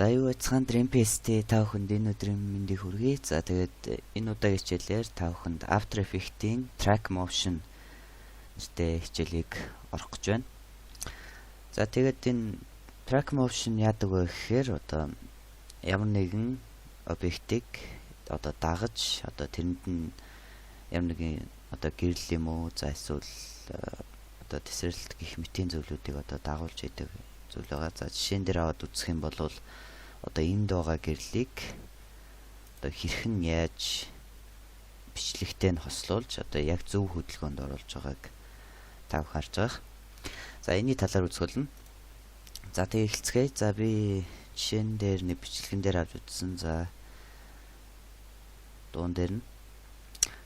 За, юу яцхан Dream PST, та бүхэнд энэ өдрийн мэндийг хүргэе. За, тэгээд энэ удаагийн хичээлээр та бүхэнд After Effects-ийн Track Motion нэртэй хичээлийг орох гэж байна. За, тэгээд энэ Track Motion яадаг вэ гэхээр одоо ямар нэгэн объектыг одоо дагаж, одоо тэрэнд нь ямар нэгэн одоо гэрэл юм уу, за эсвэл одоо тесрэлт гэх мэтийн зүйлүүдийг одоо дагуулж идэг зүйл байгаа. За, жишээн дээр аваад үзэх юм бол одоо энд байгаа гэрлийг одоо хэрхэн яаж бичлэгтэй нь хослуулж, одоо яг зөв хөдөлгөөнд оруулж байгааг та бүхэн харж байгаа. За, энэний талаар үзэх болно. За, тэгээ эхэлцгээе. За, би жишээн дээр нэг бичлэгэн дээр авч үзсэн. За, дуун дээр нь.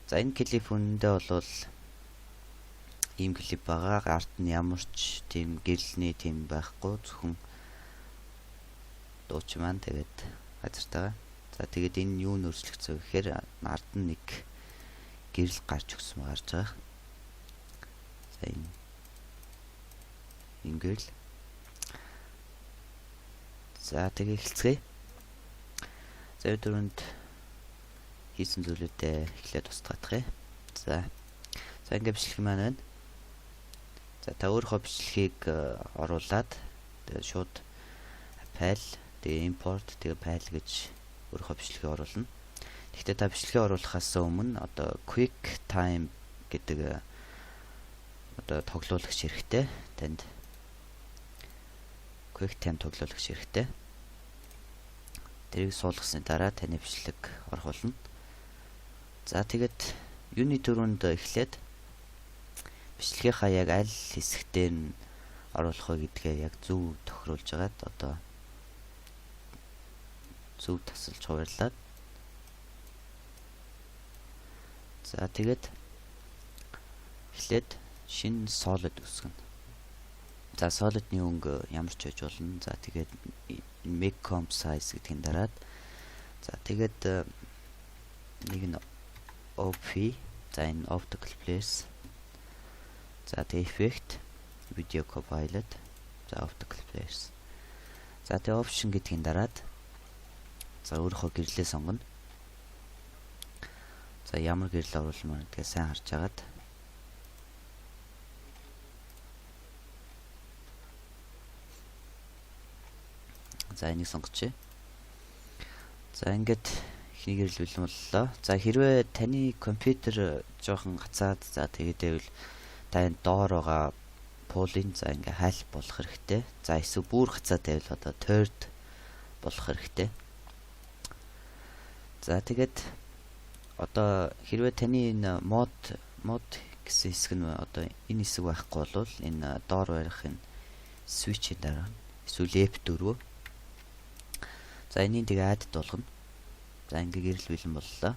За, энэ клип үнэндээ бол ийм клип байгаа. Ард нь ямар ч тийм гэрлэний тийм байхгүй, зөвхөн дуучин маань тэгээд газартайгаа. За, тэгээд энэ юу нөрчлөгдсөн гэхээр ард нь нэг гэрэл гарч өгсөн гарч байгаа. За, энэ энэ гэрэл. За, тэгээ эхэлцгээе. За, түрүүнд хийсэн зүйлүүдээ эхлээд устгаадах юм. За. За, ингээ бичлэг маань байна. За, та өөрийнхөө бичлэгийг оруулаад, тэгээд шууд файл, тэгээ import, тэгээ файл гэж өөрийнхөө бичлэгийг оруулна. Гэхдээ та бичлэгээ оруулахаас өмнө одоо Quick Time гэдэг одоо тоглуулагч хэрэгтэй. Танд Quick Time тоглуулагч хэрэгтэй. Тэрийг суулгасны дараа таны бичлэг орох болно. За, тэгээд юуны түрүүнд эхлээд бичлэгийнхаа яг аль хэсэгтээ нь оруулах вэ гэдгээ яг зөв тохируулж агаад, одоо зөв тасалж хуваарлаад, за, тэгээд эхлээд шинэ solid үүсгэнэ. За, solid-ны өнгө ямар ч байж болно. За, тэгээд make comp size гэдгийг дараад, за, тэгээд нэг нь OP, за, энэ optical flares. За, тэгээ effect, video copilot, за, optical flares. За, тэгээ option гэдгийг дараад, за, өөрийнхөө гэрлээ сонгоно. За, ямар гэрэл оруулмаар гэдгээ сайн харж агаад, за, энийг сонгочихъя. За, ингээд эхний гэрэл бэлэн боллоо. За, хэрвээ таны компьютер жоохон гацаад, за, тэгээд байвал та энэ доор байгаа pool-ын, за, ингээ half болох хэрэгтэй. За, эсвэл бүр гацаад байвал одоо third болох хэрэгтэй. За, тэгээд одоо хэрвээ таны энэ mode гэсэн хэсэг нь, одоо энэ хэсэг байхгүй бол энэ доор барих энэ switch-ийн дараа эсвэл F4. За, энийг тэгээ add болгоно. За, ингээ гэрэл бэлэн боллоо.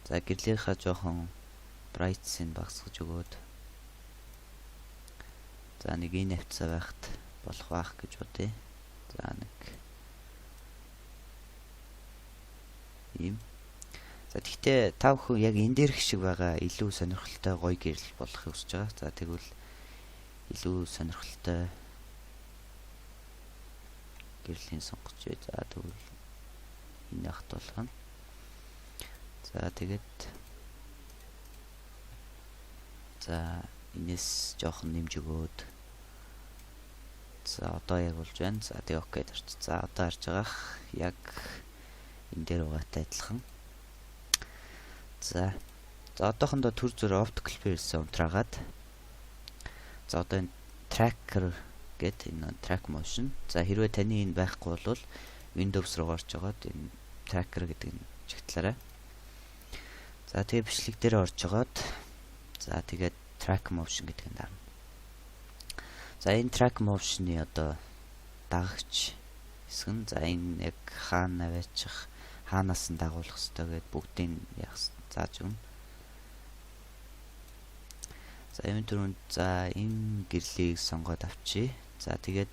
За, гэрлийнхаа жоохон brightness-ийг багасгаж өгөөд, за, нэг энэ хавцаа байхад болох байх гэж бодъё. За, нэг ийм. За, тэгтээ та бүхэн яг энэ дээрх шиг байгаа илүү сонирхолтой гоё гэрэл болохыг хүсэж байгаа. За, тэгвэл илүү сонирхолтой гэрлийн сонгож. За, тэгвэл энэ ахт болгоно. За, тэгээд, за, энэс жоохон нэмж өгөөд, за, одоо яг болж байна. За, тэгээ okay дарч. За, одоо харж байгаах яг энэ дээр байгаатай адилхан. За. За, одоохондоо төр зөр optical flares унтраагаад, за, одоо энэ tracker гэд энэ track motion. За, хэрвээ таны энэ байхгүй бол Windows руу орж агаад энэ tracker гэдэг нь чигтлаарай. За, тэгээ бичлэг дээр орж агаад, за, тэгээд track motion гэдэг нь дарна. За, энэ track motion-ы одоо дагагч хэсэг нь, за, энэ яг хаана аваачих, хаанаас нь дагуулах ёстой гэд бүгдийг яг зааж өгнө. За, энэ түрүүнд, за, энэ гэрлийг сонгоод авчи. За, тэгээд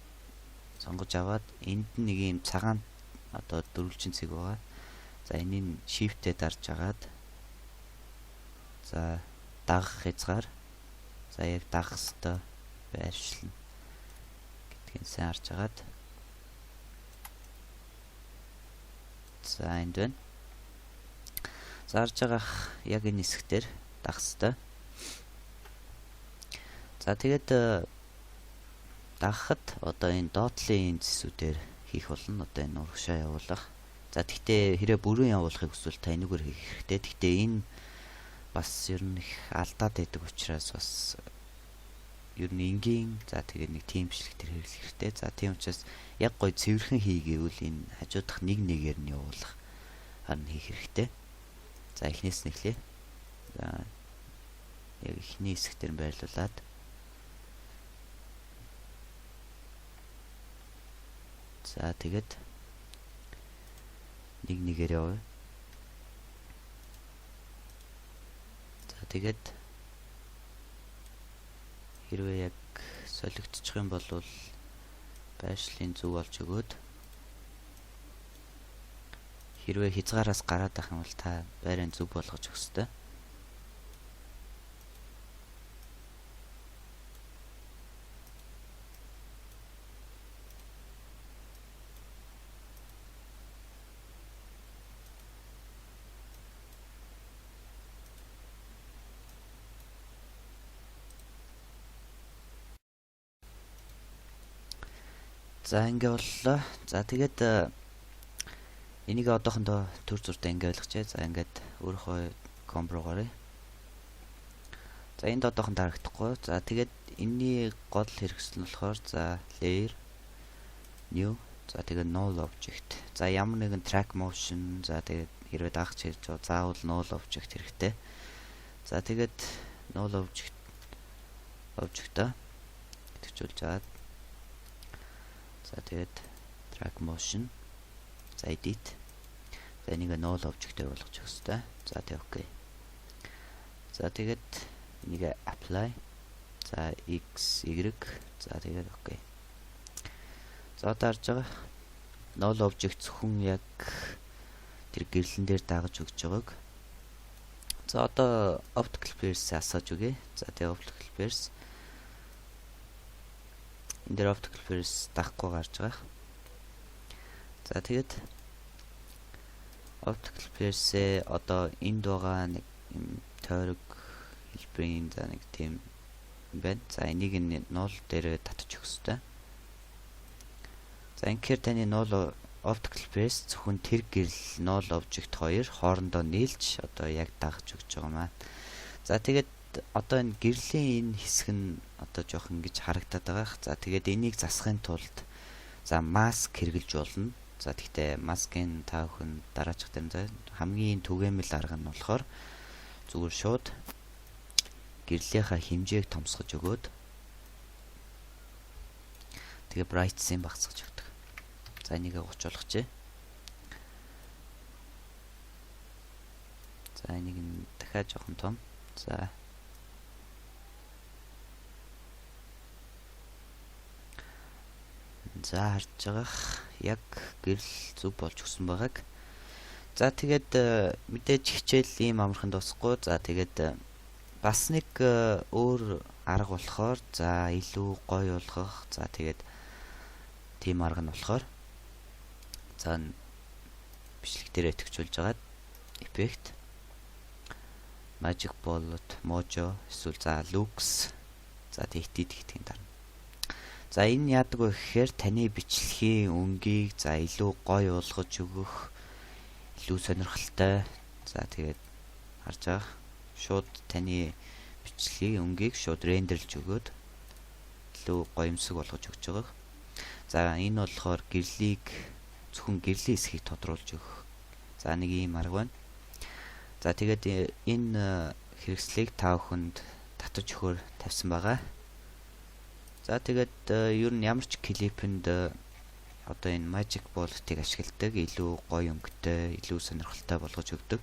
сонгож аваад энд нэг юм цагаан одоо дөрвөлжин цэг байгаа. За, энийг shift-ээ дарж агаад, за, дагах хязгаар, за, яг дагах ёстой байршилна гэдгийг сайн харж агаад. За, энд байна. За, харж байгаах яг энэ хэсгээр дагах хэвээр. За, тэгээд дагахад одоо энэ доотлын энэ зэсүүдээр хийх болно. Одоо энэ урагшаа явуулах. За, тэгтээ хэрэг бүрэн явуулахыг хүсвэл та энэгээр хийх хэрэгтэй. Тэгтээ энэ бас ер нь их алдаад байдаг учраас бас ер нь энгийн, за тэгээд нэг тийм бичлэг төр хэрэглэх хэрэгтэй. За, тийм учраас яг гой цэвэрхэн хийгээвэл энэ хажуудах нэг нэгээр нь явуулах харна хийх хэрэгтэй. За, эхнээс нь эхлэе. За, яг эхний хэсэг дээр байрлуулад, за, тэгээд нэг нэгээр явъя. За, тэгээд хэрвээ яг солигдчих юм бол байршлын зөв болж өгөөд, хэрвээ хязгаараас гараад ах юм бол та байрын зөв болгож өгөх ёстой. За, ингээ боллоо. За, тэгээд энийг одоохондоо төр зуртаа ингээ ойлгочихъя. За, ингээд өөрийнхөө comp руу гаръя. За, энд одоохон дарагдахгүй. За, тэгээд энэний гол хэрэгсэл нь болохоор, за, layer, new, за, тэгээд null object. За, ямар нэгэн track motion, за, тэгээд хэрвээ дагах хийж байгаа заавал null object хэрэгтэй. За, тэгээд null object-а идэвхжүүлж аваад, за, тэгээд track motion, за, edit, за, энийг null object-ээр болгож өгөх хэрэгтэй. За, тэг okay. За, тэгээд энийг apply. За, x, y, за, тэгээд okay. За, одоо харж байгаа null object зөвхөн яг тэр гэрлэн дээр дагаж өгч байгааг. За, одоо optical pierce асааж өгье. За, тэгээ optical pierce, энэ дээр optical pierce дагахгүй гарч байгаа. За, тэгээд optical pierce одоо энд байгаа нэг юм тойрог хэлбэрийн, за, нэг тийм юм байна. За, энийг нь 0 дээр татаж өгөх хэрэгтэй. За, ингэхээр таны null optical pierce зөвхөн тэр гэрэл null object хоёр хоорондоо нийлж одоо яг дагаж өгч байгаа маа. За, тэгээд одоо энэ гэрлийн энэ хэсэг нь одоо жоох ингэж харагдаад байгаа. За, тэгээд энийг засахын тулд, за, маск хэрэглэж болно. За, тэгтээ маскын та бүхэн дараачих дээр, за, хамгийн түгээмэл арга нь болохоор зүгээр шууд гэрлийнхаа хэмжээг томсгож өгөөд тэгээ brightness-ийг багасгаж өгдөг. За, энийг 30 болгочих. За, энийг нь дахиад жоохон том. За. За, харж байгаах яг гэрэл зөв болж өгсөн байгааг. За, тэгээд мэдээж хичээл ийм амархан дуусахгүй. За, тэгээд бас нэг өөр арга болохоор, за, илүү гоё болгох. За, тэгээд тийм арга нь болохоор, за, бичлэг дээр идэвхжүүлж агаад effect, magic bullet, mojo эсвэл, за, looks, за, тэгтий тэгтгийн дарна. За, энэ яадаг вэ гэхээр таны бичлэгийн өнгийг, за, илүү гоё болгож өгөх, илүү сонирхолтой. За, тэгээд харж байгаа шууд таны бичлэгийн өнгийг шууд render лж өгөөд илүү гоёмсог болгож өгч байгаа. За, энэ болохоор гэрлийг зөвхөн гэрлийн хэсгийг тодруулж өгөх. За, нэг ийм арга байна. За, тэгээд энэ хэрэгслийг та бүхэнд татаж өгөхөөр тавьсан байгаа. За, тэгээд ер нь ямар ч клипэнд одоо энэ Magic Bullet-ыг ашигладаг, илүү гоё өнгөтэй, илүү сонирхолтой болгож өгдөг.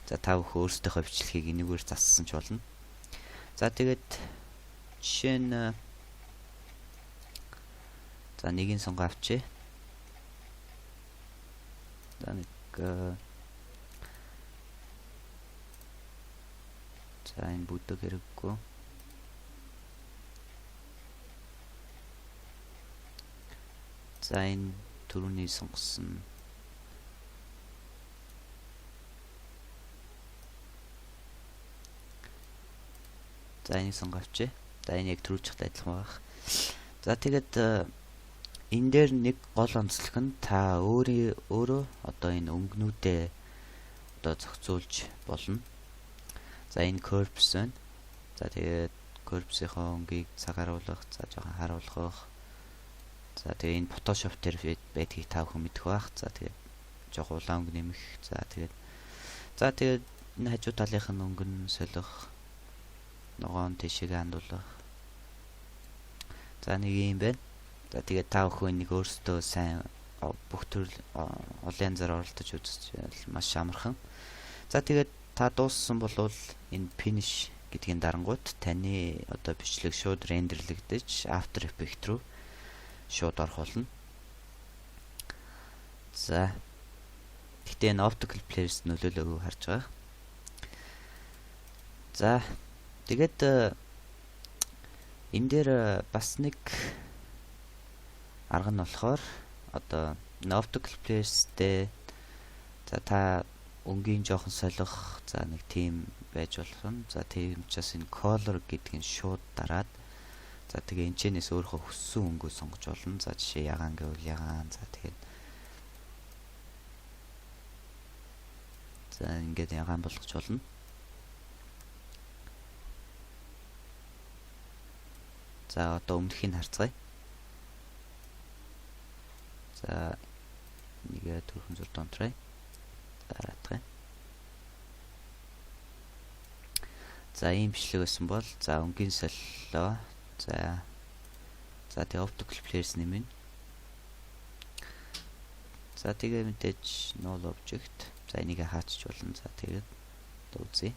За, та бүхэн өөрсдийнхөө бичлэгийг энэгээр зассан ч болно. За, тэгээд жишээ нь, за, нэгийг сонгоо авчээ. За, нэг, за, энэ бүдэг хэрэггүй. За, энэ түрүүний сонгосон За, энийг сонгоовч. За, энэ яг түрүүчтэй адилхан байх. За, тэгээд энэ дээр нэг гол онцлог нь та өөрөө одоо энэ өнгөнүүдээ одоо зохицуулж болно. За, энэ curves байна. За, тэгээд curves-ийнхоо өнгийг цагааруулах, за, жоохон харуулгах. За, тэгээ энэ Photoshop дээр байдгийг та бүхэн мэдэх байх. За, тэгээд жоохон улаан өнгө нэмэх. За, тэгээд энэ хажуу талынх нь өнгө нь солих. Ногоон тийшээ хандуулах. За, нэг юм байна. За, тэгээд та бүхэн энийг өөрсдөө сайн бүх төрөл олон янзаар оролдож үзэж маш амархан. За, тэгээд та дууссан бол энэ finish гэдгийн дарангууд таны одоо бичлэг шууд render лэгдэж, After Effects руу шууд орох болно. За. Гэхдээ энэ optical flares нөлөөлөөг харж байгаа. За, тэгээд энэ дээр бас нэг арга нь болохоор одоо optical flares-тэй, за, та өнгийн жоохон солих, за, нэг тийм байж болох юм. За, тийм учраас энэ color гэдгийг шууд дараад, за, тэгээ энэчнээс өөрийнхөө хүссэн өнгөө сонгож болно. За, жишээ ягаан гэвэл ягаан. За, тэгээд, за, ингээд ягаан болгож болно. За, одоо өмнөхийг харцгаая. За, нэг төрхөн зурд онтрой. Дараатгая. За, ийм бичлэг байсан бол, за, өнгийн солилоо. За, тэгээ optical flares нэмнэ. За, тэгээ мэдээж null object. За, энийг хаачж болно. За, тэгээд одоо үзье.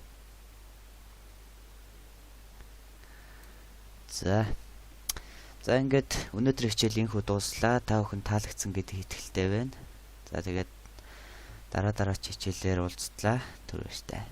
За. За, ингээд өнөөдөр хичээл инхүү дууслаа. Та бүхэн таалагдсан гэдэг итгэлтэй байна. За, тэгээд дараа дараач хичээлээр уулзтлаа. Түр баяртай.